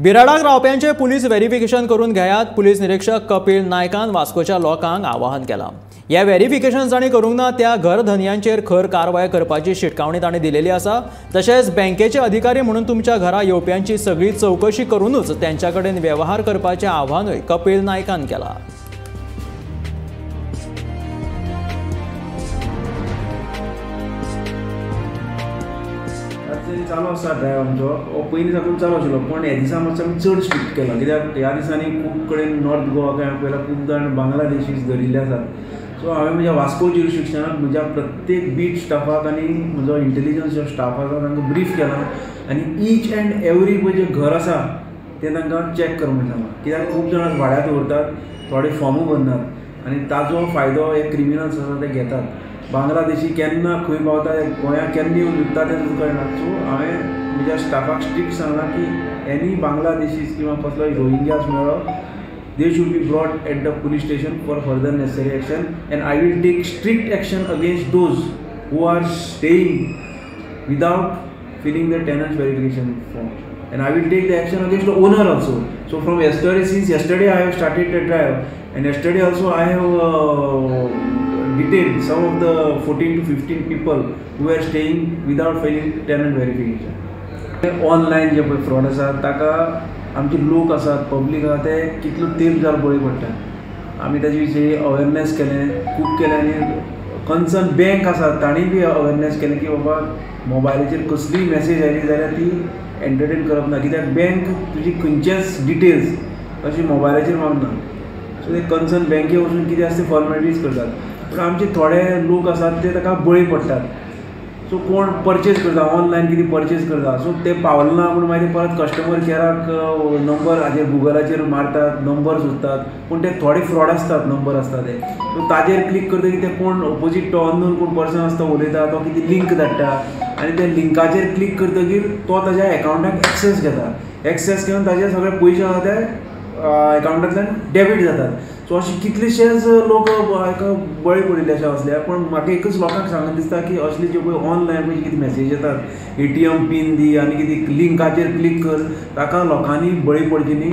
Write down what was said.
बिराडाक रावप्यांचे police verification करून घेयात. पुलीस निरीक्षक कपिल नायकान वास्कोच्या लोकांक आवाहन केलां. हे व्हेरिफिकेशन जांणी करूंक ना त्या घरधनयांचेर खर कारवाय करपाची शिटकावणी तांणी दिलेली आसा. तशेंच बँकेचे अधिकारी म्हणून तुमच्या घरा येवप्यांची सगळी चवकशी करूनच त्यांच्या कडेन व्यवहार करपाचें आव्हानूय कपिल नायकान केलां. चालू आसा ड्रायव आमचो हो पयलीं साकून चालू आशिल्लो, पूण ह्या दिसा मातसो आमी चड स्ट्रिक्ट केला. कित्याक ह्या दिसांनी खूब कडेन नॉर्थ गोवा काय पळयला खूब जाण बांगलादेशीज धरिल्ले आसात. सो हांवें म्हज्या वास्को ज्युरिस्डिक्शनाक म्हज्या प्रत्येक बीट स्टाफाक आनी म्हजो इंटेलिजन्स जो स्टाफ आसा तांकां ब्रीफ केला आनी ईच एंड एवरी पळय जें घर आसा तें तांकां चॅक कर म्हण सांगलां. कित्याक खूब जाणां भाड्याक दवरतात, थोडे फॉर्मूय भरनात आनी ताजो फायदो हे क्रिमिनल्स आसा ते घेतात. बांगलादेशी केन्ना खंय पावता, गोंयांत केन्ना येवन न्हिदता तें तुका कळना. सो हांवें म्हज्या स्टाफाक स्ट्रिक्ट सांगलां की एनी बांगलादेशीज किंवा कसलोय रोहिंग्यास मेळ्ळो, they should be brought at the police station for further necessary action and I will take strict action against those who are staying without filling the tenants verification form and I will take the action against the owner also. So from yesterday, since yesterday I have started the drive and yesterday also I have detained some of the 14 to 15 people who are staying without filling tenant verification. Online जे पळय fraud आसा ताका आमचे लोक आसात, public आसा, ते कितलो तेंप जालो बळी पडटा. आमी ताजे विशीं अवेरनेस केलें, खूब केलें आनी कन्सर्न बँक आसा तांणी बी अवेरनेस केलें की बाबा मोबायलाचेर कसलीय मॅसेज आयली जाल्यार ती एंटरटेन करप ना. कित्याक बँक तुजी खंयचेच डिटेल्स अशी मोबायलाचेर मागना. सो ते कन्सर्न बँके वचून कितें आसा ते फॉर्मेलिटीज करतात. पूण आमचे थोडे लोक आसात ते ताका बळी पडटात. सो कोण परचेज करता ऑनलायन, कितें परचेज करता, सो ते पावले ना म्हूण मागीर परत कस्टमर केअराक नंबर हाजेर गुगलाचेर मारतात, नंबर सोदतात, पूण ते थोडे फ्रॉड आसतात नंबर आसता ते. सो ताजेर क्लिक करतकीर ते कोण ओपोजीट तो अननोन कोण पर्सन आसता उलयता, तो कितें लिंक धाडटा आनी त्या लिंकाचेर क्लिक करतकीर तो ताज्या एकावंटाक एक्सेस घेता. एक्सेस घेवन ताजे सगळे पयशे आसा ते एकावंटांतल्यान डेबीट जातात. सो अशे कितलेशेच लोक हाका बळी पडिल्ले अशे आसले. पूण म्हाका एकच लोकांक सांगून दिसता की असले जे पळय ऑनलायन पळय कितें मॅसेज येतात, ATM pin दी आनी कितें लिंकाचेर क्लिक कर, ताका लोकांनी बळी पडचे न्ही.